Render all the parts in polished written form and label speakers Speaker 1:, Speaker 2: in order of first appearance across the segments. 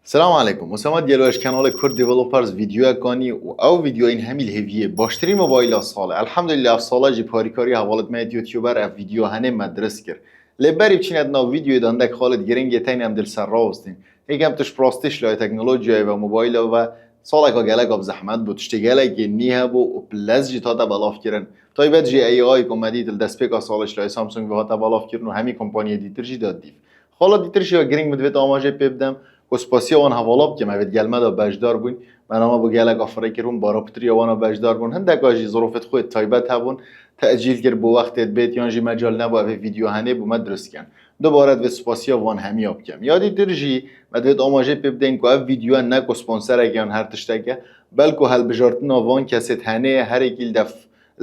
Speaker 1: سلام علیکم اسامە دیالۆ ژ کەناڵ کورد Developers ڤیدیۆیەک ئانی و ئەو ڤیدیۆین هەمی li هێڤیێ باشترین مۆبایلا ساڵێ الحمدللە ئەف ساڵە ژی پاریکاری هەواڵت مەیت YouTuber ئەف ڤیدیۆ هەنێ مە درست کرد لێ بەری بچینە ناو ڤیدیۆی دا هندەک خاڵت گرنگێ تەین ئەم دل سەر ڕاوستین یەکەم تشت ڕاستیش لای تەکنۆلۆژیای و مۆبایلا و ساڵێکا گەلەکا زەحمەت بوو تشتێ گەلەکێ نی هەبوو و پلەز ژی تاتە بەڵاف کرن تایبەت ژی AI کو مە دیت دەستپێکا ساڵێش لای سامسونگ هاتە بەڵاف کرن و هەمی کۆمپانیێ دیتر ژی داد دیف خاڵە دیترش یا گرنگ من دڤێت ئاماژەی پێ بدەم و سپاسیە وان هەڤاڵا بکەم ئەڤێت گەلمەدا بەشدار بووین بەرنامە بۆ گەلەک ئافرەی کردبوون بارا پتریا وانا بەشدار بوون هەندێکا ژی زروفت خۆی تایبەت هەبوون تەئجیل کرد بۆ وەختێت بێت یان ژی مەجال نەبوو ئەڤێ ڤیدیۆ هەنێ بوو مە دروست کەن دوبارە دڤێت سپاسیە وان هەمیا بکەم یا دیتر ژی مە دڤێت ئاماژەی پێ بدەین کو ئەڤ ڤیدیۆ نەکو سپۆنسەرێک یان هەر تشتێکە بەلکو هەلبژارتنا وان کەسێت هەنێ هەرێکی دەف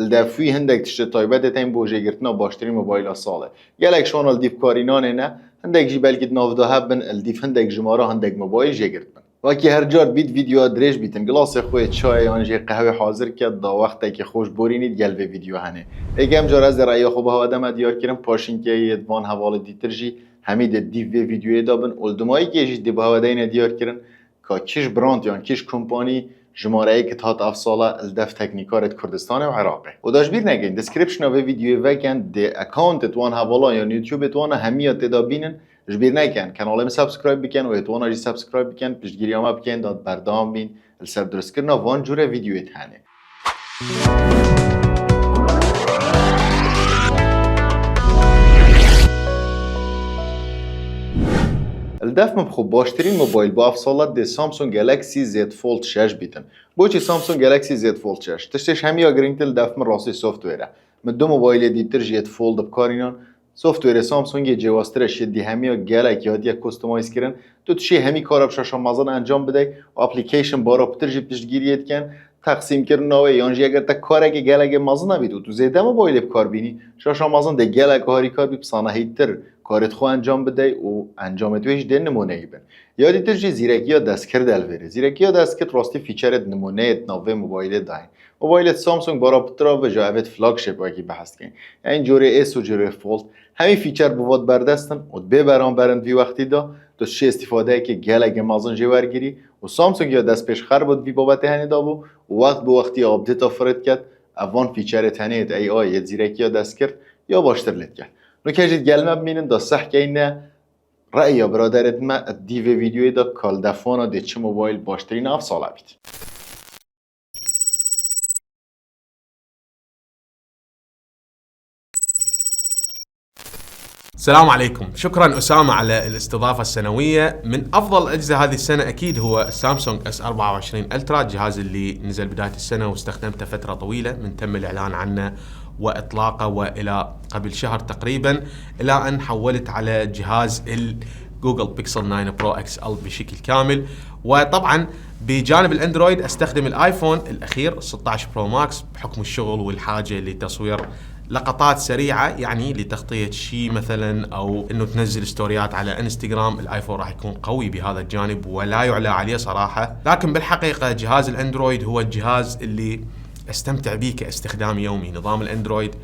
Speaker 1: لدەفوی هەندێک تشتە تایبەت تەین بۆ ژێگرتنا باشترین مۆبایلا ساڵێ گەلێک شوانە لدیف کارینانێ نە هەندێک ژی بەلکی ناودا هەبن لدیف هەندێک ژمارە هەندێک مۆبایل ژێگرت بن وەکی هەر جار بیت ڤیدیۆ درێژ بیتن گڵاسێ خۆی چای یان ژێ قەهوێ حاضر کە دا وەختێکی خۆش بۆرینیت گەل ڤێ ڤیدیۆ هەنێ یەکەم جار ئەز ڕەئیا خۆ بە هەوا دەمە دیار کرم پاشین کە یەت ڤان هەواڵی دیتر ژی هەمی دێ دیف ڤێ ڤیدیۆیێ دا بن ئۆل دمایی کێ ژی دێ بە هەوا دەینە دیار کرن کە کیژ brand یان کیژ کۆمپانی ژمارە یەکت هات ئەف ساڵە لدەف تەکنیکارت کوردستانێ و عراقێ و داش بیر نەگەین description ا ڤێ ڤیدیۆێ ڤەکەن دێ account ت وان هەڤاڵان یان یوتیوبت وانە هەمیە تێدا بینن ژ بیر نەکەن کەناڵێ من subscribe بکەن و ێت وانا ژی subscribe بکەن پشتگیرییا مە بکەن داد بەردەوام بین لسەر دروستکردنا ڤان جورە ڤیدیۆێت هەنێ. لدەف من بخۆ باشترین مۆبایل بۆ ئەف ساڵە دێ سامسونگ گەلەکسی زێد فۆڵد 6 بیتن. بۆچی سامسونگ گەلەکسی زێد فۆڵد 6؟ تشتێش هەمیا گرنگتر لدەف من ڕاستی software ە. من دو مۆبایلێ دیتر ژ ێت Fold بکارینان software ێ سامسونگێ جێوازترە شێت دی هەمیا گەلەکی هاتیە customize کرن تو تشێ هەمی کارە بشاشە مەزن ئەنجام بدەی و application بارا پتر ژی پشتگیریێ دکەن تەقسیم کردنەوەی یان ژی ئەگەر تە کارێکی گەلەکێ مەزن نەبیت و تو زێدە مۆبایلێ بکار بینی شاشە مەزن دێ گەلەک هاریکار بی پسانەهیتر کارت خۆ ئەنجام بدەی و ئەنجامت وێش دێ نمونەیی بن یادی تر ژی زیرەکییا دەستکرد ئەلڤێرێ زیرەکییا دەستکرد ڕاستی feature ت نمونەیەت ناوێ مۆبایلێ داین مۆبایلت سامسونگ بارا پترا ڤژا ئەڤێت flagship وەکی بەحس کەین یعنی جۆرێ S و جۆرێ Fold هەمی feature بڤات بەردەستن و بێ بەرامبەرن ڤی وەختی دا تو چێ ئیستیفادەیەکی گەلەکێ مەزن ژێ وەرگری و سامسونگ یا دەست پێشخەر بوت ڤی بابەتێ هەنێ دابوو و وەخت بۆ وەختی update ا فرێت کەت ئەڤان feature ێت هەنێت AI یەت زیرەکییا دەست کرد یا باشتر لێت کەن نوکەژیت گەلمە بمینن دا سەح کەینە ڕەئیا برادەرت مە دی ڤێ ڤیدیۆی دا کالدەفۆنا دێ چ مۆبایل باشترین ئەف ساڵە بیت.
Speaker 2: السلام عليكم شكرا أسامة على الاستضافة السنوية من أفضل الأجهزة هذه السنة أكيد هو سامسونج اس 24 Ultra الجهاز اللي نزل بداية السنة واستخدمته فترة طويلة من تم الإعلان عنه وإطلاقه وإلى قبل شهر تقريبا إلى أن حولت على جهاز الجوجل بيكسل 9 Pro XL بشكل كامل وطبعا بجانب الاندرويد استخدم الايفون الاخير 16 Pro Max بحكم الشغل والحاجة لتصوير لقطات سريعة يعني لتغطيه شيء مثلا او انه تنزل ستوريات على انستغرام الايفون راح يكون قوي بهذا الجانب ولا يعلى عليه صراحة لكن بالحقيقة جهاز الاندرويد هو الجهاز اللي استمتع به كاستخدام يومي نظام الاندرويد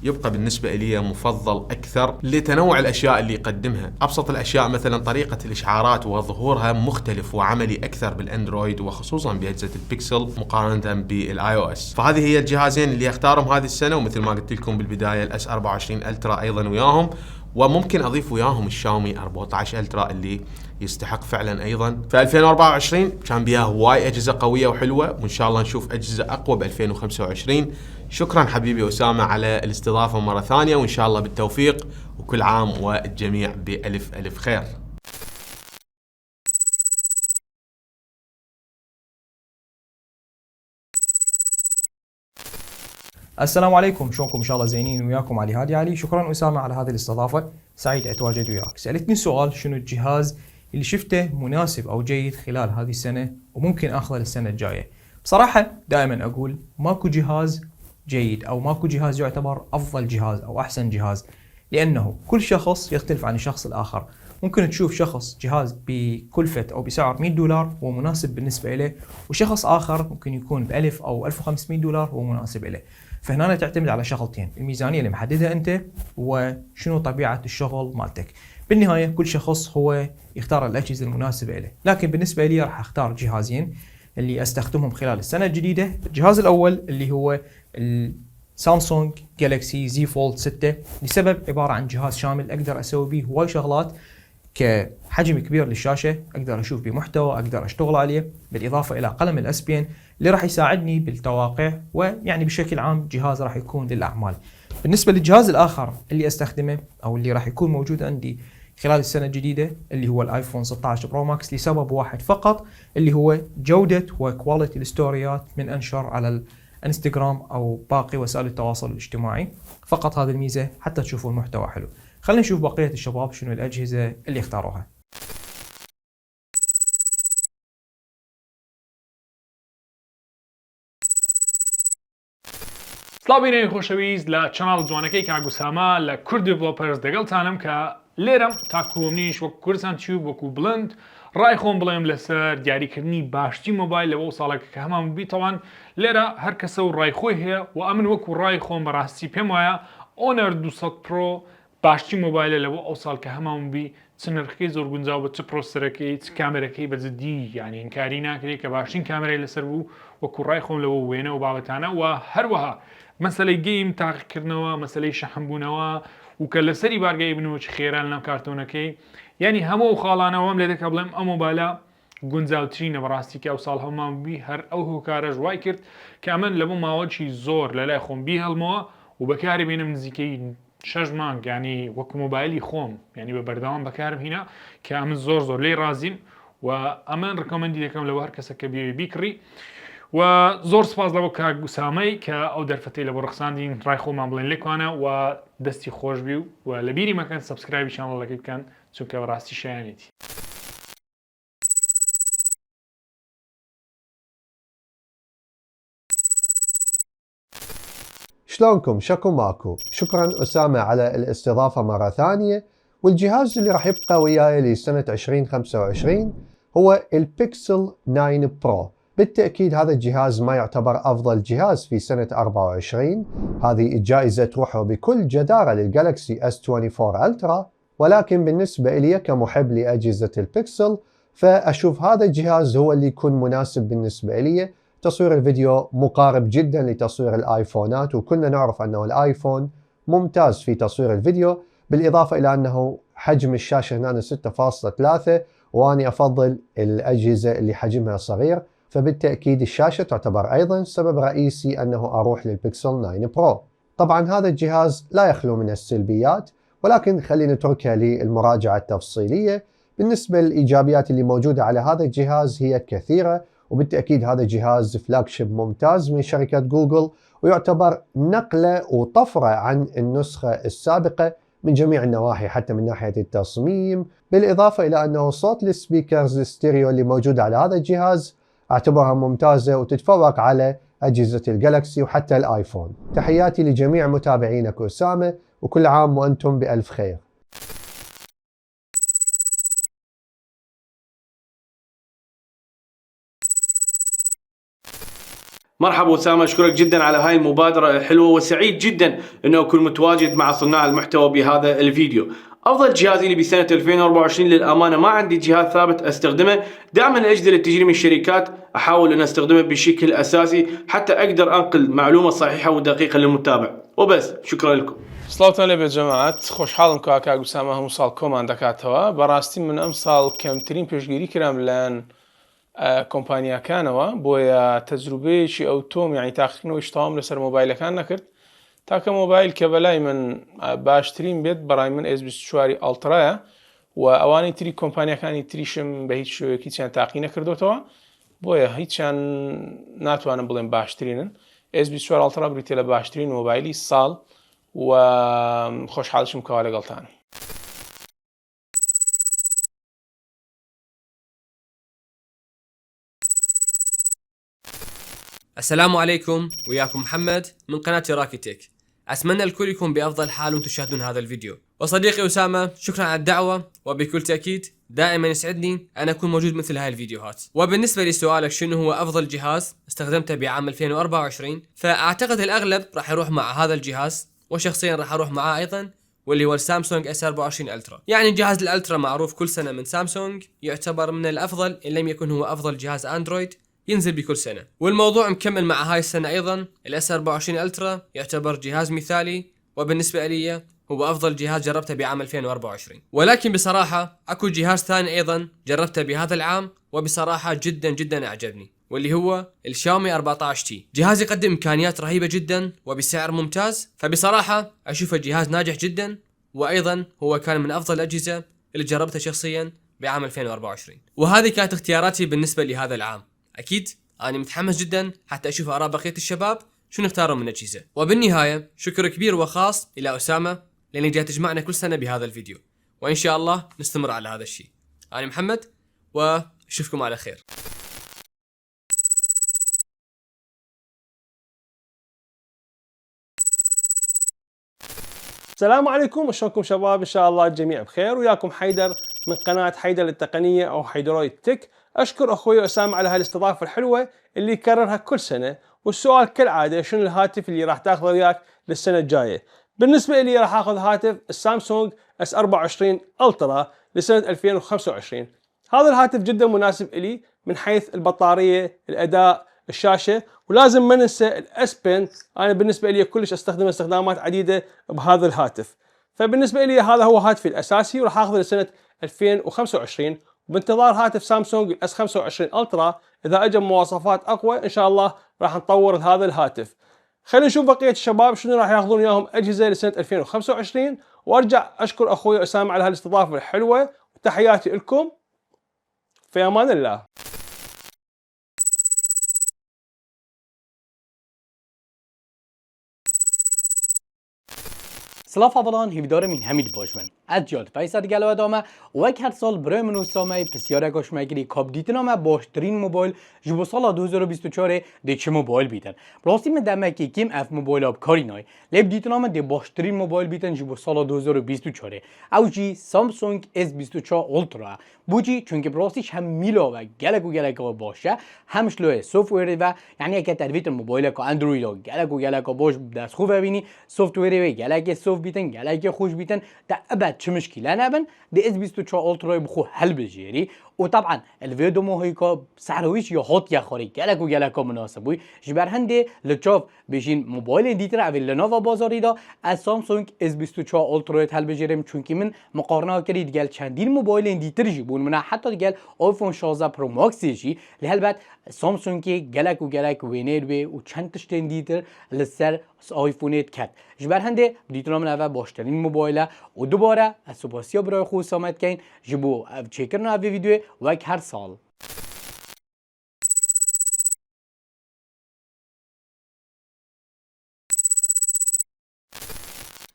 Speaker 2: يبقى بالنسبة لي مفضل أكثر لتنوع الأشياء اللي يقدمها أبسط الأشياء مثلا طريقة الإشعارات وظهورها مختلف وعملي أكثر بالأندرويد وخصوصا بأجهزة البيكسل مقارنة بال iOS فهذه هي الجهازين اللي اختارهم هذه السنة ومثل ما قلت لكم بالبداية ال S 24 Ultra أيضا وياهم وممكن اضيف وياهم الشاومي 14 Ultra اللي يستحق فعلا ايضا في 2024 كان بيها هواي اجهزة قوية وحلوه وان شاء الله نشوف اجهزة اقوى ب 2025 شكرا حبيبي اسامة على الاستضافة مرة ثانية وان شاء الله بالتوفيق وكل عام والجميع بالف الف خير.
Speaker 3: السلام عليكم شلونكم ان شاء الله زينين وياكم علي هادي علي شكرا اسامة على هذه الاستضافة سعيد اتواجد وياك سالتني سؤال شنو الجهاز اللي شفته مناسب او جيد خلال هذه السنة وممكن اخذه للسنة الجاية بصراحة دائما اقول ماكو جهاز جيد او ماكو جهاز يعتبر افضل جهاز او احسن جهاز لانه كل شخص يختلف عن الشخص الاخر ممكن تشوف شخص جهاز بكلفة أو بسعر 100 دولار هو مناسب بالنسبة له وشخص آخر ممكن يكون ب 1000 أو 1500 دولار هو مناسب له فهنا تعتمد على شغلتين الميزانية اللي محددها أنت وشنو طبيعة الشغل مالتك. بالنهاية كل شخص هو يختار الاجهزة المناسبة له، لكن بالنسبة لي راح اختار جهازين اللي استخدمهم خلال السنة الجديدة. الجهاز الاول اللي هو السامسونج جالكسي زي فولد 6، لسبب عبارة عن جهاز شامل اقدر اسوي به هواي شغلات، كحجم كبير للشاشه، اقدر اشوف به محتوى، اقدر اشتغل عليه، بالاضافة الى قلم ال S Pen اللي راح يساعدني بالتواقيع، ويعني بشكل عام جهاز راح يكون للاعمال. بالنسبة للجهاز الاخر اللي استخدمه او اللي راح يكون موجود عندي خلال السنة الجديدة اللي هو الايفون 16 Pro Max، لسبب واحد فقط اللي هو جوده و quality الستوريات من انشر على الانستغرام او باقي وسائل التواصل الاجتماعي. فقط هذه الميزة حتى تشوفوا المحتوى حلو. خلينا نشوف بقية الشباب شنو الاجهزة اللي اختاروها.
Speaker 4: سڵاو بینەری خۆشەویست لە channel جوانەکەی کاک ئوسامە لە کورد Developers دەگەڵتانم کە لێرەم تاکو منیش وەک کوردستان تیوب وەکو بڵند ڕای خۆم بڵێم لەسەر دیاریکردنی باشترین مۆبایل لەوە ساڵێک کە هەمان بیتەوان. لێرە هەر کەسە و ڕای خۆی هەیە و ئەمن وەکو ڕای خۆم بەڕاستی پێم وایە Honor 200 Pro باشترین مۆبایلە لەوە ئەو ساڵ کە هەمان بی، چ نرخەکەی زۆر گونجاو بە، چ processor ەکەی، چ کامێرەکەی. بە جدی یانی ئینکاری ناکرێ کە باشترین کامێرای لەسەر بوو وەکو ڕای خۆم لەوە وێنە و بابەتانە، و هەروەها مەسەلەی game تاقیکردنەوە، مەسەلەی شەحن بوونەوە و کە لەسەری بارگای بنوچ خێرا لەناو کارتۆنەکەی، یانی هەموو ئەو خاڵانە وام لێ دەکا بڵێم ئەو مۆبایلە گونجاوترینە بەڕاستی کە ئەو ساڵ هەمان بی. هەر ئەو هۆکارەش وای کرد کە ئەمن لە بۆ ماوەکی زۆر لە لای خۆم بیهێڵمەوە و بەکاری بێنم، نزیکەی 6 مانگ، ینی وەکو مۆبایلی خۆم، ینی بە بەردەوام بەکارم هینا، کە ئەمن زۆر زۆر لێی ڕازیم و ئەمن recommend ی دەکەم لەوە هەر کەسە کە بیەوێ بیکڕی. و زۆر سپاس لەوە کاک ئوسامەی کە ئەو دەرفەتەی لە بۆ ڕەخساندین ڕای خۆمان بڵێن لێکوانە، و دەستی خۆشبی و لە بیری مەکەن subscribe ی channel ەکەی بکەن، چونکە بەڕاستی شایانێتی.
Speaker 5: شلونكم؟ شكو ماكو؟ شكرا أسامة على الاستضافة مرة ثانية. والجهاز اللي راح يبقى وياي لسنة 2025 هو البيكسل 9 Pro. بالتأكيد هذا الجهاز ما يعتبر أفضل جهاز في سنة 24، هذه الجائزة تروح بكل جدارة للجالكسي S24 Ultra، ولكن بالنسبة لي كمحب لأجهزة البيكسل فأشوف هذا الجهاز هو اللي يكون مناسب بالنسبة لي. تصوير الفيديو مقارب جدا لتصوير الايفونات، وكلنا نعرف انه الايفون ممتاز في تصوير الفيديو، بالاضافة الى انه حجم الشاشة هنا 6.3، واني افضل الاجهزة اللي حجمها صغير، فبالتاكيد الشاشة تعتبر ايضا سبب رئيسي انه اروح للبيكسل 9 Pro. طبعا هذا الجهاز لا يخلو من السلبيات، ولكن خلينا نتركها للمراجعة التفصيلية. بالنسبة للايجابيات اللي موجودة على هذا الجهاز هي كثيره، وبالتأكيد هذا جهاز flagship ممتاز من شركة جوجل، ويعتبر نقلة وطفرة عن النسخة السابقة من جميع النواحي، حتى من ناحية التصميم، بالإضافة إلى أنه صوت ال speakers الستيريو اللي موجودة على هذا الجهاز أعتبرها ممتازة وتتفوق على أجهزة الجالكسي وحتى الآيفون. تحياتي لجميع متابعينك أسامة، وكل عام وأنتم بألف خير.
Speaker 6: مرحبا أسامة، أشكرك جدا على هاي المبادرة الحلوة، وسعيد جدا أنه أكون متواجد مع صناع المحتوى بهذا الفيديو. أفضل جهاز لي بسنة 2024، للأمانة ما عندي جهاز ثابت أستخدمه، دائما الأجهزة اللي تجري من الشركات أحاول أن أستخدمها بشكل أساسي حتى أقدر أنقل معلومة صحيحة ودقيقة للمتابع، وبس، شكرا لكم.
Speaker 7: سڵاوتان لێبێت جەماعەت، خۆشحاڵم کە کاک ئوسامە هەموو ساڵ کۆمان دەکاتەوە. بەڕاستی من ئەم ساڵ کەمترین پێشگیری کرام لەلایەن کۆمپانیاکانەوە، بۆیە تەجروبەیەکی ئەوتۆم، یعنی تاقیکردنەوەی تەواوم لەسەر مۆبایلەکان نەکرد. تاکە مۆبایل کە بەلای من باشترین بێت بەڕای من S24 Ultra یە، و ئەوانەی تری کۆمپانیەکانی تریشم بە هیچ شێوەیەک هیچیان تاقی نەکردوتەوە، بۆیە هیچیان ناتوانم بڵێم باشترینن. S24 Ultra بریتە لە باشترین مۆبایلی ساڵ و خۆشحاڵشم کەوا لەگەڵتان.
Speaker 8: السلام عليكم، وياكم محمد من قناة راكي تك. أتمنى الكل يكون بأفضل حال وانتم تشاهدون هذا الفيديو. وصديقي أسامة، شكرا على الدعوة، وبكل تأكيد دائما يسعدني أن أكون موجود مثل هاي الفيديوهات. وبالنسبة لسؤالك شنو هو أفضل جهاز استخدمته بعام 2024، فأعتقد الأغلب راح يروح مع هذا الجهاز، وشخصيا راح أروح معاه أيضا. واللي هو السامسونج اس 24 الترا. يعني جهاز الالترا معروف كل سنة من سامسونج، يعتبر من الافضل ان لم يكن هو افضل جهاز اندرويد ينزل بكل سنة. والموضوع مكمل مع هاي السنة ايضا، الاس 24 الترا يعتبر جهاز مثالي، وبالنسبة لي هو افضل جهاز جربته بعام 2024. ولكن بصراحة اكو جهاز ثاني ايضا جربته بهذا العام وبصراحة جدا جدا اعجبني، واللي هو الشاومي 14 تي. جهاز يقدم امكانيات رهيبة جدا وبسعر ممتاز، فبصراحة اشوفه جهاز ناجح جدا، وايضا هو كان من افضل الاجهزة اللي جربتها شخصيا بعام 2024. وهذه كانت اختياراتي بالنسبة لهذا العام. اكيد انا متحمس جدا حتى اشوف اراء بقية الشباب شنو اختاروا من اجهزة. وبالنهاية شكر كبير وخاص الى اسامة لان جاي تجمعنا كل سنة بهذا الفيديو، وان شاء الله نستمر على هذا الشيء. انا محمد واشوفكم على خير.
Speaker 7: السلام عليكم، شلونكم شباب؟ ان شاء الله الجميع بخير. وياكم حيدر من قناة حيدر للتقنية او حيدرويد تك. اشكر اخوي اسامة على هالاستضافة الحلوة اللي يكررها كل سنة. والسؤال كالعادة، شنو الهاتف اللي راح تاخذه وياك للسنة الجاية؟ بالنسبة لي راح اخذ هاتف السامسونج اس 24 الترا لسنة 2025. هذا الهاتف جدا مناسب لي من حيث البطارية، الاداء، الشاشة، ولازم ما ننسى ال S Pen. انا بالنسبة لي كلش استخدمه استخدامات عديدة بهذا الهاتف. فبالنسبة لي هذا هو هاتفي الاساسي وراح اخذه لسنة 2025، وبانتظار هاتف سامسونج الاس 25 الترا اذا اجى مواصفات اقوى ان شاء الله راح نطور هذا الهاتف. خلينا نشوف بقية الشباب شنو راح ياخذون وياهم اجهزة لسنة 2025. وارجع اشكر اخوي اسامة على هالاستضافة الحلوة، وتحياتي لكم، في امان الله.
Speaker 9: سلاف هەڤاڵان هیڤیدارم هین هەمی باش بن. ئەز جیاد فەیسە دگەل وەدامە وەک هەر ساڵ برای من ئوسامەی پرسیارەک ئاشمە کری کا بدیتنا مە باشترین مۆبایل ژ بۆ ساڵا 2024 دێ چ مۆبایل بیتن. بڕاستی من دەمەکی کێم ئەف مۆبایلا بکاری نای، لێ بدیتنا من دێ باشترین مۆبایل بیتن ژ بۆ ساڵا 2024 ئەو ژی سامسونگ S24 ئۆڵترا. بۆچی؟ چونکە بڕاستیش هەم میلاوە گەلەک و گەلەکەوە باشە، هەمش لۆیە سۆفتوێرێ و یعنی ئەکە تەرڤیتن مۆبایلەکە ئەندرۆیدا گەلەک و گەلەکە باش دەست خۆ ببینی، سۆفتوێرێ وێ گەلەکێ سۆفت بیتن، گەلەکێ خۆش بیتن، تا ئەبەد چ مشکیلە نەبن، دێ ئێس 24 ئۆڵترای بخۆ هەلبژێری. و طبعا الڤێ دۆمۆهیکا سعرەویش یا هاتیە خۆری گەلەک و گەلەکە مناسب بووی. ژبەر هەندێ لە چاو بێژین مۆبایلێن دیتر ئەوێ لە ناڤا بازاریدا ئەز سامسونگ ئێس 24 ئۆڵترایت هەلبژێرم، چونکی من مقارنە کری دگەل چەندین مۆبایلێن دیتر ژی بوون منە حتا دگەل ئایفۆن 16 پرۆ ماکسێ ژی، لێ هەلبەت سامسونگێ گەلەک و گەلەک وێنێ وێ و چەند تشتێن دیتر لەسەر ئایفۆنێت کەت. ژبەر هەندێ دیتنا من ئەڤە باشترین مۆبایلە. و دووبارە ئەز سوپاسیا برای خۆ ئوسامە دکەین ژ بۆ ئەڤ چێکردنا ئەڤێ ڤیدیۆێ وەک هەر ساڵ.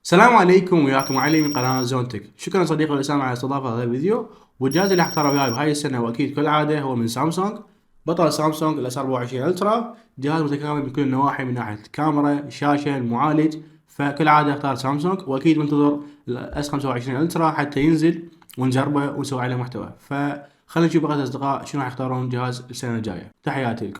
Speaker 2: السلام عليكم، وياكم علي من قناة زونتك. شكرا صديقي اسامة على استضافة هذا الفيديو. والجهاز اللي اختاره وياي بهاي السنة واكيد كل عادة هو من سامسونج، بطل سامسونج الاس 24 الترا، جهاز متكامل من كل النواحي، من ناحية الكاميرا، الشاشة، المعالج، فكل عادة اختار سامسونج، واكيد منتظر الاس 25 الترا حتى ينزل ونجربه ونسوي عليه محتوى. فخلينا نشوف بقية الاصدقاء شنو راح يختارون جهاز السنة الجاية. تحياتي لكم.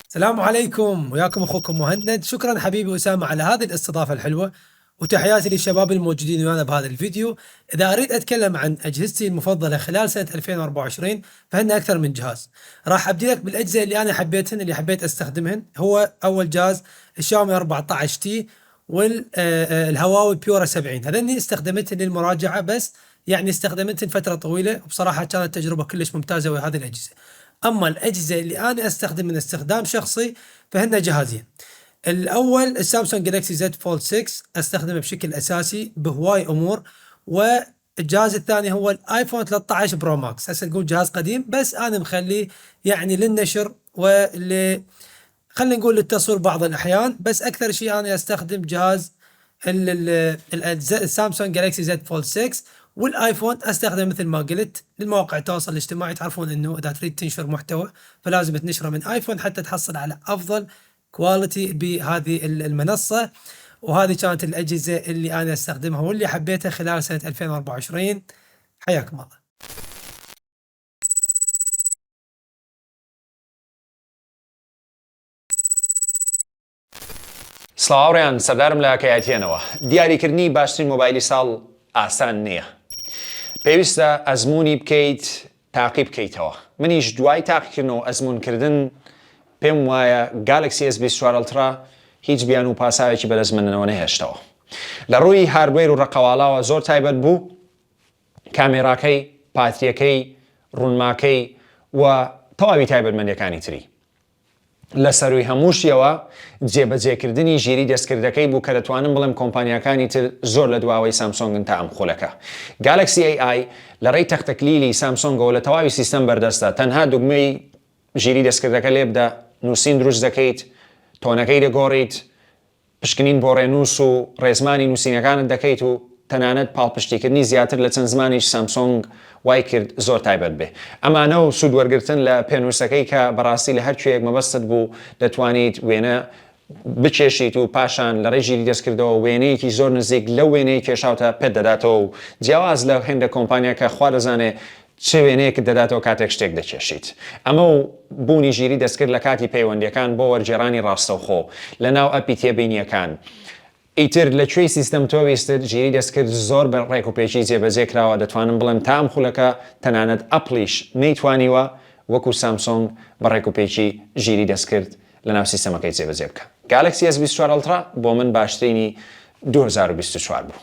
Speaker 10: السلام عليكم، وياكم اخوكم مهند. شكرا حبيبي اسامة على هذه الاستضافة الحلوة، وتحياتي للشباب الموجودين ويانا بهذا الفيديو. اذا اريد اتكلم عن اجهزتي المفضلة خلال سنة 2024 فهن اكثر من جهاز. راح ابدي لك بالاجهزة اللي انا حبيتهن، اللي حبيت استخدمهن. هو اول جهاز الشاومي 14 تي والهواوي بيورا 70. هذني استخدمتهن للمراجعة بس، يعني استخدمتهن فترة طويلة، وبصراحة كانت تجربه كلش ممتازة ويا هذه الاجهزة. اما الاجهزة اللي انا استخدم من استخدام شخصي فهن جهازين. الاول السامسونج جالكسي زد فولد 6، استخدمه بشكل اساسي بهواي امور. والجهاز الثاني هو الايفون 13 برو ماكس. هسه تقول جهاز قديم، بس انا مخليه يعني للنشر ول خلينا نقول للتصوير بعض الاحيان، بس اكثر شيء انا استخدم جهاز السامسونج جالكسي زد فولد 6، والايفون استخدم مثل ما قلت للمواقع التواصل الاجتماعي. تعرفون انه اذا تريد تنشر محتوى فلازم تنشره من ايفون حتى تحصل على افضل quality بهذه المنصة. وهذه كانت الاجهزة اللي انا استخدمها واللي حبيتها خلال سنة 2024. حياكم الله.
Speaker 11: سڵاو هاوڕێیان سەردارم لە کەیاتیەنەوە دیاریکردنی باشترین مۆبایلی ساڵ ئاسان نییە پێویستە ئەزموونی بکەیت تاقی بکەیتەوە منیش دوای تاقیکردنەوە ئەزموونکردن پێم وایە گالکسی ئێس 24 ئەڵترا هیچ بیان و پاساوێکی بەدەست منەوە نەهێشتەوە لە ڕووی hardware و ڕەقەواڵاوە زۆر تایبەت بوو کامێراکەی پاتریەکەی ڕوونماکەی و تەواوی تایبەتمەندیەکانی تری لە سەرووی هەمووشیەوە جێبەجێکردنی ژیری دەستکردەکەی بوو کە دەتوانم بڵێم کۆمپانیاکانی تر زۆر لە دواوەی سامسۆنگن تا ئەم خولەکە. گالەکسی ئەی ئای لە ڕێی تەختەکلیلی سامسۆنگەوە لە تەواوی سیستەم بەردەستە، تەنها دوگمەی ژیری دەستکردەکە لێبدە، نووسین دروست دەکەیت، tone ەکەی دەگۆڕیت، پشکنین بۆ ڕێنووس و ڕێزمانی نووسینەکانت دەکەیت و تەنانەت پاڵپشتیکردنی زیاتر لە چەند زمانیش سامسۆنگ وای کرد زۆر تایبەت بێ. ئەمانە و سوود وەرگرتن لە پێنووسەکەی کە بەڕاستی لە هەر کوێیەک مەبەستت بوو دەتوانیت وێنە بکێشیت و پاشان لە ڕێی ژیری دەستکردەوە وێنەیەکی زۆر نزیک لەو وێنەی کێشاوتە پێت دەداتەوە و جیاواز لە هێندە کۆمپانیا کە خوا دەزانێ چ وێنەیەکت دەداتەوە کاتێک شتێک دەکێشیت؟ ئەمە و بوونی ژیری دەستکرد لە کاتی پەیوەندییەکان بۆ وەرگێڕانی ڕاستەوخۆ لە ناو ئەپی تێبینییەکان. ئیتر لە کوێی سیستەم تۆ ویستت، ژیری دەستکرد زۆر بە ڕێکوپێکی جێبەجێ کراوە، دەتوانم بڵێم تا ئەم خولەکە تەنانەت ئەپڵیش نەیتوانیوە وەکو سامسۆنگ بە ڕێکوپێکی ژیری دەستکرد لە ناو سیستەمەکەی جێبەجێ بکا. گالەکسی ئێس 24 ئەڵترا بۆ من باشترینی 2024 بوو.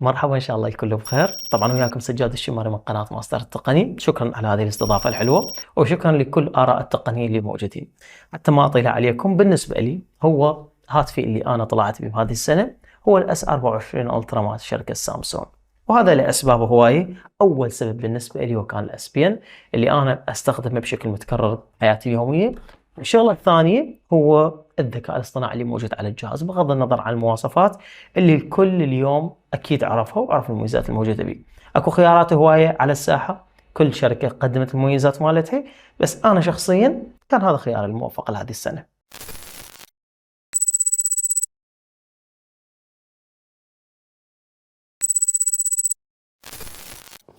Speaker 12: مرحبا ان شاء الله الكل بخير طبعا وياكم سجاد الشمري من قناة ماستر التقني شكرا على هذه الاستضافة الحلوة وشكرا لكل آراء التقنية اللي موجودين حتى ما أطيل عليكم بالنسبة لي هو هاتفي اللي أنا طلعت به بهذه السنة هو الاس 24 الترا مال شركة سامسونج وهذا لأسباب هواية أول سبب بالنسبة لي وكان ال S Pen اللي أنا أستخدمه بشكل متكرر بحياتي اليومية الشغلة الثانية هو الذكاء الاصطناعي اللي موجود على الجهاز بغض النظر عن المواصفات اللي الكل اليوم أكيد عرفها وعرف المميزات الموجودة به أكو خيارات هواية على الساحة كل شركة قدمت المميزات مالتها بس أنا شخصيا كان هذا خياري الموفق لهذه السنة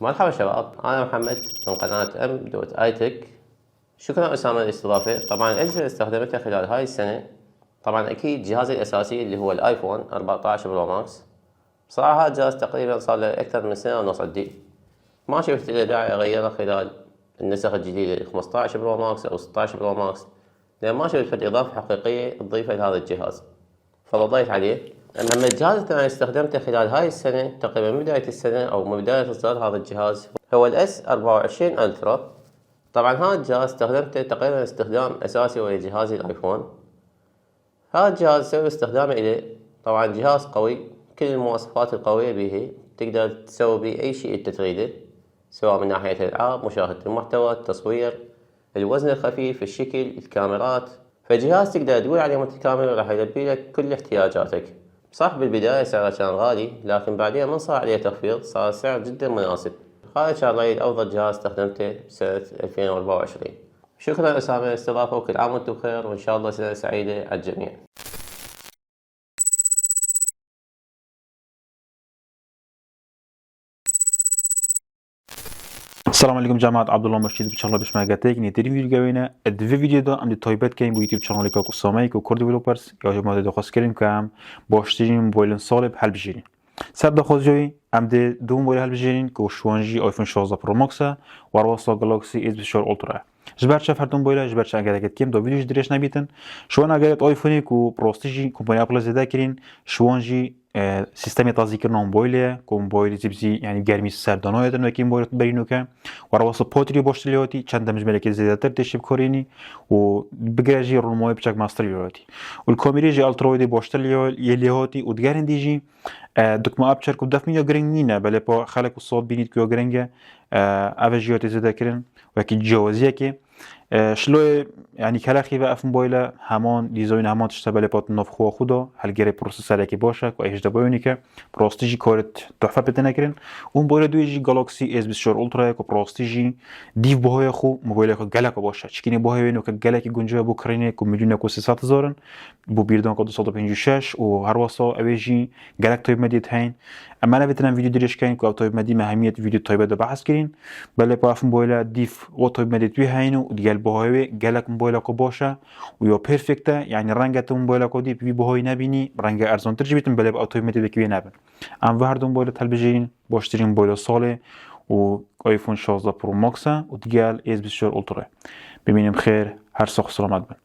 Speaker 13: مرحبا شباب انا محمد من قناة ام دوت اي تك شكرا اسامة للاستضافة طبعا الاجهزة اللي استخدمتها خلال هاي السنة طبعا اكيد جهازي الاساسي اللي هو الايفون 14 برو ماكس بصراحة هذا الجهاز تقريبا صار له اكثر من سنة ونص عندي ما شفت له داعي اغيره خلال النسخ الجديدة 15 برو ماكس او 16 برو ماكس لان ما شفت فد اضافة حقيقية تضيفها لهذا الجهاز فرضيت عليه اما الجهاز الثاني استخدمته خلال هاي السنة تقريبا من بداية السنة او من بداية اصدار هذا الجهاز هو الاس 24 الترا طبعا هذا الجهاز استخدمته تقريبا استخدام اساسي ويا جهازي الايفون هذا الجهاز سبب استخدامي إليه طبعا جهاز قوي كل المواصفات القوية به تقدر تسوي به اي شيء انت تريده سواء من ناحية الالعاب مشاهدة المحتوى التصوير الوزن الخفيف الشكل الكاميرات فجهاز تقدر تقول عليه متكامل وراح يلبي لك كل احتياجاتك صح بالبداية سعره كان غالي لكن بعدين من صار عليه تخفيض صار السعر جدا مناسب هذا كان رأيي لأفضل جهاز استخدمته بسنة 2024 شكرا أسامة للاستضافة وكل عام وانتم بخير وإن شاء الله سنة سعيدة على الجميع.
Speaker 14: سلام علیکم جماعت عبدالله مشید بچ بشمارگە تێک نێترین ڤیدیۆ گەوێنە دڤ ڤیدیۆدا ئەم دی تایبەت کەین بۆ یوتیوب channel ی کاک ئوسامەی کە کورد developers یا ژمارە دەخواست کردین کە ئەم باشترین مۆبایلن ساڵێ هەلبژێرین سەر دەخوازجوی ئەم دێ دوو مۆبایل هەلبژێرین کە شوانژی ئایفۆن 16 پرۆ ماکسە و ڕاستە گالاکسی ئێس 24 ئۆلترا ژبەر چە فەردوم بۆیلە ژبەر چە ئەگەرەکەت کێم دۆ ڤیدیۆش درێژ نەبیتن شوان ئەگەرێت ئایفۆنێک و پرۆستیژی کۆمپانیا ئەپڵ زێدە کرین شوانژی سیستەمی تازیکردن مۆبایلێ کۆ مۆبایلی زیبزی یعنی گەرمی سەردانایەتن وەکی مۆبایل بەرینوکە و ڕاستە پۆتری باشتر لێوەتی چەند دەمژمێرێکی زیاتر تێشی بکۆرینی و بگرەژی ڕوونمەوەی بچەک ماستر لێوەتی و کۆمیرێژی ئەڵترۆیدی باشتر لێهاتی و دگەرن دیژی دکمە ئەپ چەرک و دەفمی یا گرنگ نینە بەلێ پۆ خەلک و سۆت بینیت کوێ گرنگە ئەvە ژیۆتی زێدەکردن وەکی جیاوازیەکێ شلۆی ینی کەلاخی بە ئەفم بۆیلە هەمان دیزۆین هەمان تشتە بەلێ پات نۆفخۆ خودۆ هەلگەرێ پرۆسسەرێکی باشە کو ئەیش دەبۆیونیکە پرۆستیژی کۆرت تحفە پێتە نەکردن ئوم بۆیلە دوێژی گالاکسی ئێس 24 ئوڵترایە کو پرۆستیژی دیف بۆ خو مۆبایلێک گەلەکە باشە چکینی بۆ هەوێن و کە گەلێکی گونجوە بۆ کڕینێک و میلیونێک و 300 هزارن بۆ بیردۆنکە 256 و هەروەسا ئەوێژی گەلەک تایبەتمەندیت هەین ئەمە نەبێتنە ڤیدیۆ درێژکەین کو ئەو تایبەتمەندی مەهمیت ڤیدیۆ تایبەت بە بەحس کرین. هەلبژێرین بەلێ پاف مۆبایلە دیف وە تایبەتمەندێت وێ هەین و دگەل بەهای وێ گەلەک مۆبایلەکە باشە و یا perfect ە یعنی ڕەنگە تو مۆبایلەکە دی بی بەهای نەبینی ڕەنگە ئەرزانتر بیتن بەلێ ئەو تایبەتمەندێک وێ نەبن ئەم ڤە هەردوو مۆبایلە هەلبژێرین باشترین مۆبایلە ساڵێ و ئایفۆن 16 Pro Max ە و دگەل S 24 Ultra ببینم خێر هەر ساخ سلامەت بن.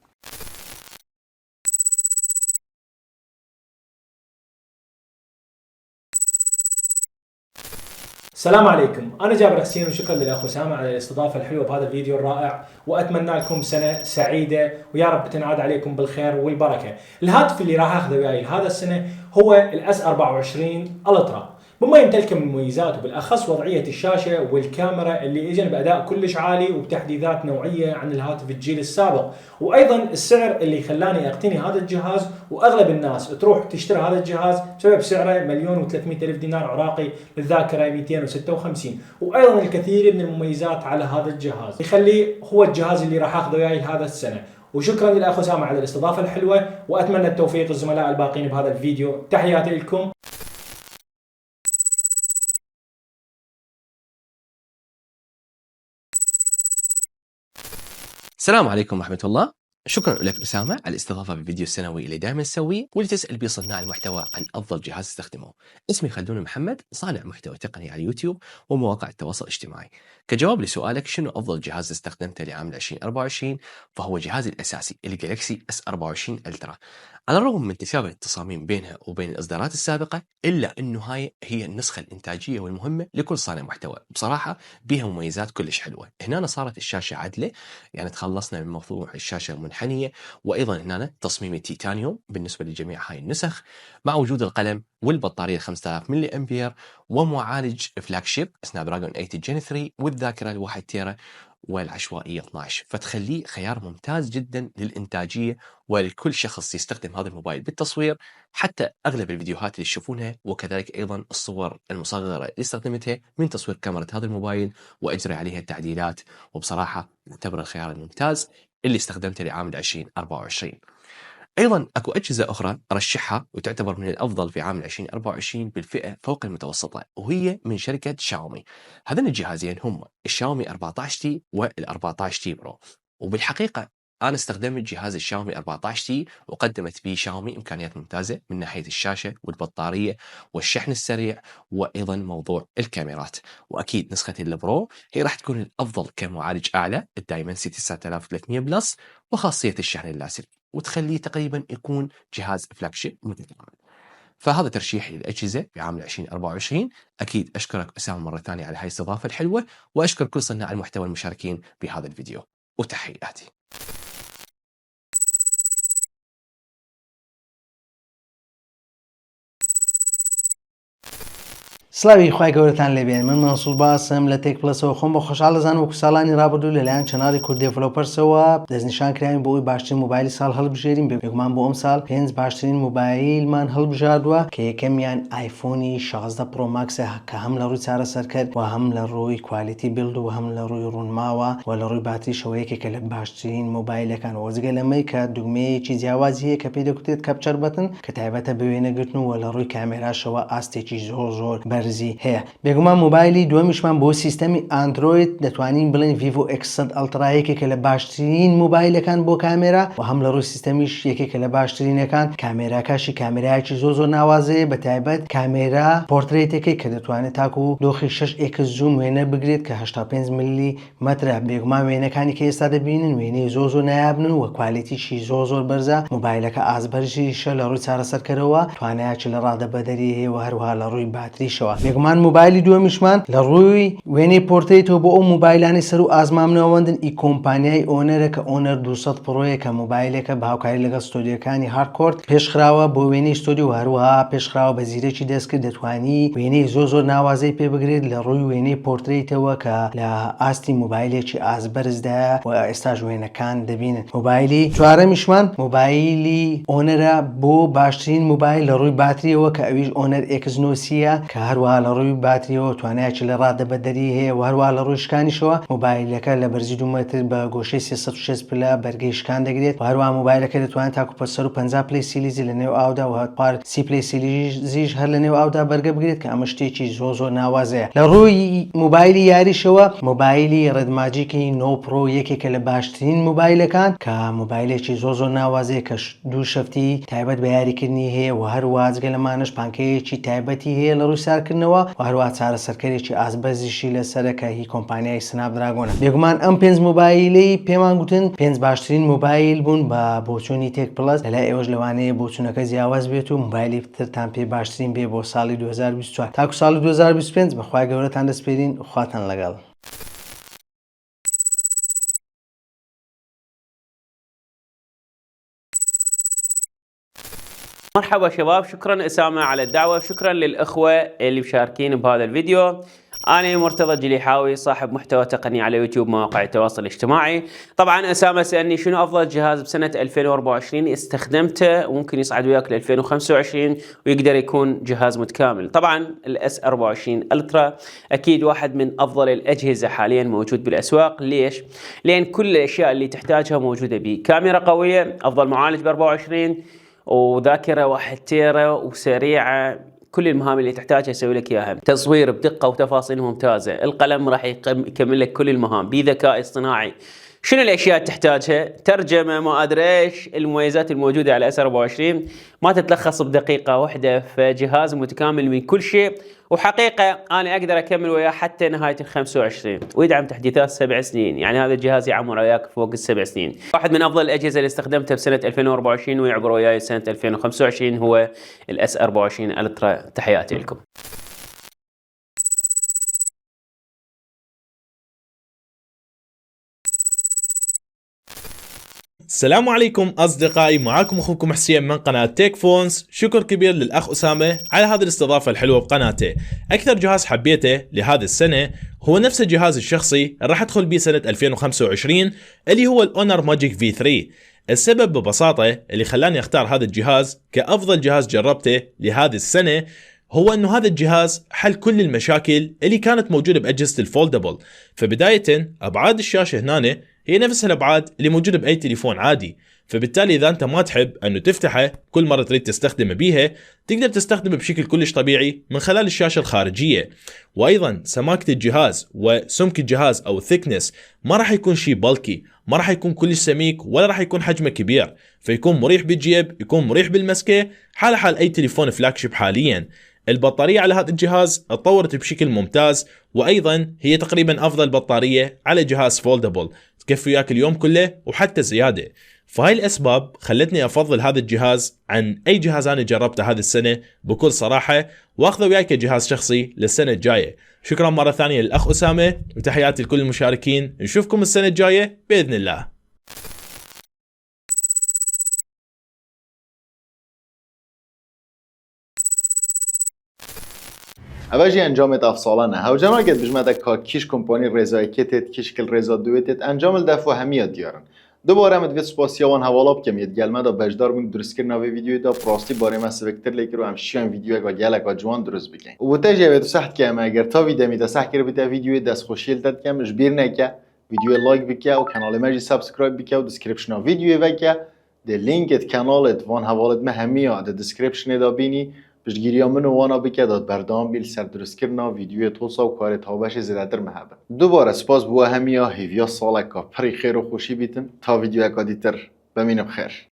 Speaker 15: السلام عليكم، أنا جابر حسين وشكرا للأخ أسامة على الاستضافة الحلوة بهذا الفيديو الرائع، وأتمنى لكم سنة سعيدة ويا رب تنعاد عليكم بالخير والبركة. الهاتف اللي راح أخذه وياي لهذا السنة هو ال S 24 Ultra. بما يمتلكه من مميزات وبالاخص وضعية الشاشة والكاميرا اللي اجن باداء كلش عالي وبتحديثات نوعية عن الهاتف الجيل السابق، وايضا السعر اللي خلاني اقتني هذا الجهاز واغلب الناس تروح تشتري هذا الجهاز بسبب سعره 1,300,000 دينار عراقي للذاكرة 256، وايضا الكثير من المميزات على هذا الجهاز يخليه هو الجهاز اللي راح اخذه وياي هذا السنة. وشكرا للاخ اسامة على الاستضافة الحلوة، واتمنى التوفيق للزملاء الباقين بهذا الفيديو. تحياتي لكم.
Speaker 16: السلام عليكم ورحمة الله. شكرا لك أسامة على الاستضافة بالفيديو السنوي اللي دائما نسويه واللي تسأل به صناع المحتوى عن أفضل جهاز استخدمه. اسمي خلدون محمد، صانع محتوى تقني على اليوتيوب ومواقع التواصل الاجتماعي. كجواب لسؤالك شنو أفضل جهاز استخدمته لعام 2024، فهو جهازي الأساسي ال Galaxy S 24 Ultra. على الرغم من تشابه التصاميم بينها وبين الإصدارات السابقة، إلا أنه هاي هي النسخة الإنتاجية والمهمة لكل صانع محتوى. بصراحة بيها مميزات كلش حلوة. هنا صارت الشاشة عدلة، يعني تخلصنا من موضوع الشاشة المنحنية، وأيضا هنا تصميم التيتانيوم بالنسبة لجميع هاي النسخ، مع وجود القلم والبطارية 5000 ملي أمبير ومعالج flagship Snapdragon 8 Gen 3 والذاكرة الواحد تيرا والعشوائية 12، فتخليه خيار ممتاز جدا للإنتاجية ولكل شخص يستخدم هذا الموبايل بالتصوير، حتى أغلب الفيديوهات اللي تشوفونها وكذلك أيضا الصور المصغرة اللي استخدمتها من تصوير كاميرا هذا الموبايل وأجري عليها التعديلات، وبصراحة يعتبر الخيار الممتاز اللي استخدمته لعام 2024. أيضا أكو أجهزة أخرى أرشحها وتعتبر من الأفضل في عام 2024 بالفئة فوق المتوسطة، وهي من شركة شاومي. هذين الجهازين هم الشاومي 14 T وال 14 T Pro. وبالحقيقة أنا استخدمت جهاز الشاومي 14 T وقدمت به شاومي إمكانيات ممتازة من ناحية الشاشة والبطارية والشحن السريع وأيضا موضوع الكاميرات. وأكيد نسخة ال Pro هي راح تكون الأفضل كمعالج أعلى ال Dimensity 9300 Plus وخاصية الشحن اللاسلكي، وتخليه تقريبا يكون جهاز flagship متكامل. فهذا ترشيحي للأجهزة في عام 2024. أكيد أشكرك أسامة مرة ثانية على هاي الاستضافة الحلوة، وأشكر كل صناع المحتوى المشاركين بهذا الفيديو، وتحياتي.
Speaker 17: سڵاوی خوای گەورەتان لێبێن من مەنسوور باسم لە تێک پڵەسەوە خۆم بە خۆشحاڵ دەزانم وەکو ساڵانی ڕابردوو لەلایەن channel ی کورد Developers ەوە دەستنیشان کراوین بۆ ئەوەی باشترین مۆبایلی ساڵ هەڵبژێرین بێگومان بۆ ئەمساڵ پێنج باشترین مۆبایلمان هەڵبژاردووە کە یەکەمیان ئایفۆنی 16 Pro Max ە کە هەم لە ڕووی چارەسەرکەر و هەم لە ڕووی quality build و هەم لە ڕووی ڕوونماوە و لە ڕووی باتریشەوە یەکێکە لە باشترین مۆبایلەکان و جگە لەمەی کە دوگمەیەکی جیاوازی هەیە کە پێی دەگوترێت capture button کە تایبەتە بە وێنەگرتن و لە ڕووی کامێراشەوە ئاستێکی زۆر زۆر بەرزی هەیە. بێگومان مۆبایلی دووەمیشمان بۆ سیستەمی ئاندرۆید دەتوانین بڵێین ڤیڤۆ ئێکس 100 ئەڵترا یەکێکە لە باشترین مۆبایلەکان بۆ کامێرا و هەم لە ڕووی سیستەمیش یەکێکە لە باشترینەکان، کامێراکاشی کامێرایەکی زۆر زۆر ناوازەیە بە تایبەت کامێرا پۆرترەیتەکەی کە دەتوانێت تاکو دۆخی 6 X zoom وێنە بگرێت کە 85 ملی مەترە، بێگومان وێنەکانی کە ئێستا دەبینن وێنەی زۆر زۆر نایابن و quality شی زۆر زۆر بەرزە، مۆبایلەکە ئاست بەرزیشە لە ڕووی چارەسەرکەرەوە توانایەکی لە ڕادە بەدەری هەیە و هەروەها لە ڕووی باتریشەوە. بێگومان مۆبایلی دووەمیشمان لە ڕووی وێنەی پۆرترەیتەوە بۆ ئەو مۆبایلانەی سەروو ئاست مامناوەندن ئی کۆمپانیای ئۆنەرە کە ئۆنەر 200 Pro یە کە مۆبایلێکە بە هاوکاری لەگەڵ ستۆدیۆکانی هارکۆرت پێشخراوە بۆ وێنەی ستۆدیۆ و هەروەها پێشخراوە بە زیرەکی دەستکرد دەتوانی وێنەی زۆر زۆر ناوازەی پێ بگرێت لە ڕووی وێنەی پۆرترەیتەوە کە لە ئاستی مۆبایلێکی ئاست بەرزدایە و ئێستاش وێنەکان دەبینن. مۆبایلی چوارەمیشمان مۆبایلی ئۆنەرە بۆ باشترین مۆبایل لە ڕووی باتریەوە کە ئەویش ئۆنەر ئێکس نۆ سیە کە هەر. هەروەها لە ڕووی باتریەوە توانایەکی لە ڕادەبەدەری هەیە و هەروەها لە ڕووی شکانیشەوە مۆبایلەکە لە بەرزی دوو مەتر بە گۆشەی 360 پلە بەرگەی شکان دەگرێت و هەروەها مۆبایلەکە دەتوانێت تاکو 150 پلەی سیلیزی لە نێو ئاودا و خوار 30 پلەی سیلیزیش هەر لە نێو ئاودا بەرگە بگرێت کە ئەمە شتێکی زۆر زۆر ناوازەیە. لە ڕووی مۆبایلی یاریشەوە مۆبایلی Red Magic ی 9 Pro یەکێکە لە باشترین مۆبایلەکان کە مۆبایلێکی زۆر زۆر ناوازەیە کە دوو شەفتی تایبەت بە یاریکردنی هەیە و هەروەها جگە لەمانەش پانکەیەکی تایبەتی هەیە لە ڕووی سارکردنەوە و هەروەها چارەسەرکەرێکی ئاست بەرزیشی لەسەرە کە هی کۆمپانیای Snapdragon ە. بێگومان ئەم پێنج مۆبایلەی پێمان گوتن پێنج باشترین مۆبایل بوون بە بۆچوونی تێک پڵەس، لەلای ئێوەش لەوانەیە بۆچوونەکە جیاواز بێت و مۆبایلی ترتان پێ باشترین بێ بۆ ساڵی 2024 تاکو ساڵی 2025 بە خوای گەورەتان دەسپێرین خواتان لەگەڵ.
Speaker 18: مرحبا شباب شكرا اسامة على الدعوة شكرا للاخوة اللي مشاركين بهذا الفيديو انا مرتضى الجليحاوي صاحب محتوى تقني على يوتيوب مواقع التواصل الاجتماعي طبعا اسامة سالني شنو افضل جهاز بسنة 2024 استخدمته وممكن يصعد وياك ل 2025 ويقدر يكون جهاز متكامل طبعا ال S 24 Ultra اكيد واحد من افضل الاجهزة حاليا موجود بالاسواق ليش لان كل الاشياء اللي تحتاجها موجودة به كاميرا قوية افضل معالج ب 24 وذاكره 1 تيرا وسريعة كل المهام اللي تحتاجها يسوي لك اياها تصوير بدقة وتفاصيل ممتازة القلم راح يكمل لك كل المهام بذكاء اصطناعي شنو الاشياء اللي تحتاجها ترجمه ما ادري ايش المميزات الموجودة على S 24 ما تتلخص بدقيقة واحدة فجهاز متكامل من كل شيء وحقيقة انا اقدر اكمل وياه حتى نهاية ال 25 ويدعم تحديثات سبع سنين، يعني هذا الجهاز يعمر وياك فوق السبع سنين. واحد من افضل الاجهزة اللي استخدمتها بسنة 2024 ويعبر وياي سنة 2025 هو ال S 24 Ultra، تحياتي لكم.
Speaker 19: السلام عليكم أصدقائي، معاكم أخوكم حسين من قناة تيك فونز. شكر كبير للأخ أسامة على هذه الاستضافة الحلوة بقناته. أكثر جهاز حبيته لهذه السنة هو نفس الجهاز الشخصي اللي راح أدخل به سنة 2025 اللي هو ال Honor Magic V3. السبب ببساطة اللي خلاني أختار هذا الجهاز كأفضل جهاز جربته لهذه السنة هو انه هذا الجهاز حل كل المشاكل اللي كانت موجودة بأجهزة ال foldable. فبداية أبعاد الشاشة هنا هي نفس الابعاد اللي موجودة باي تليفون عادي، فبالتالي اذا انت ما تحب انه تفتحه كل مرة تريد تستخدمه بيها تقدر تستخدمه بشكل كلش طبيعي من خلال الشاشة الخارجية. وايضا سماكه الجهاز وسمك الجهاز او ال thickness ما راح يكون شيء bulky، ما راح يكون كلش سميك ولا راح يكون حجمه كبير، فيكون مريح بالجيب، يكون مريح بالمسكه، حاله حال اي تليفون flagship حاليا. البطارية على هذا الجهاز تطورت بشكل ممتاز، وأيضا هي تقريبا أفضل بطارية على جهاز foldable، تكفي وياك اليوم كله وحتى زيادة. فهاي الأسباب خلتني أفضل هذا الجهاز عن أي جهاز أنا جربته هذه السنة بكل صراحة، وأخذه وياي كجهاز شخصي للسنة الجاية. شكرا مرة ثانية للأخ أسامة، وتحياتي لكل المشاركين. نشوفكم السنة الجاية بإذن الله.
Speaker 1: ئەڤە ژی ئەنجامێت ئەڤ ساڵە نە هەوجە ناکێت بژمە دە کا کیش کۆمپانی ڕێزا یەکێ تێت کیش کل ڕێزا دوێ تێت ئەنجامل دەف و هەمیە دیارن دوبارە مت ڤێت سوپاسیا وان هەواڵا بکەم یەت گەلمەدا بەشدار بوون دروستکردنا ڤێ ڤیدیۆی دا پراستی بارێ مە سڤکتر لێ کرد و ئەم شیان ڤیدیۆیەکا گەلەکا جوان دروست بکەین و تەژ ئەوێت و سەحت کە ئەمە ئەگەر تا ڤی دەمی دە سەح کردبیتە ڤیدیۆی دەست خۆشیل تە دکەم ژبیر نەکە ڤیدیۆی لایک بکە و کەناڵێ مە ژی subscribe بکە و description ا ڤیدیۆی ڤەکە دە لینکت کەناڵت وان هەواڵت مە هەمیە دە description ێ دا بینی پشتگیریا من و وانا بکە داد بەردەوام بی لەسەر دروستکردنا ڤیدیۆێ تۆسا و کارێ تاوبەشێ زێدەتر مە هەبن. دوبارە سپاس بوە هەمیە هیڤیا ساڵەکا پڕی خێر و خۆشی بیتن تا ڤیدیۆیەکا دیتر بمینە بخێر.